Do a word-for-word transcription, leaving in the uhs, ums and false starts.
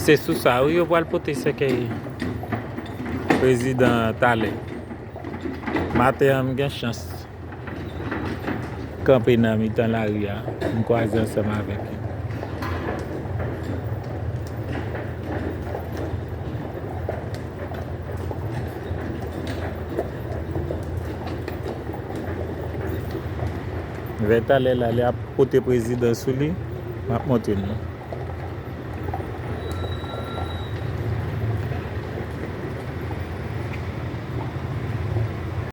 Se sou sa wi yo pral pote sèkèy prezidan an talè. Maten an m gen chans kanpe nan mitan lari a, m kwaze ansanm avèk yo. Vè talè la, lè ap pote prezidan sou li, m ap montre nou.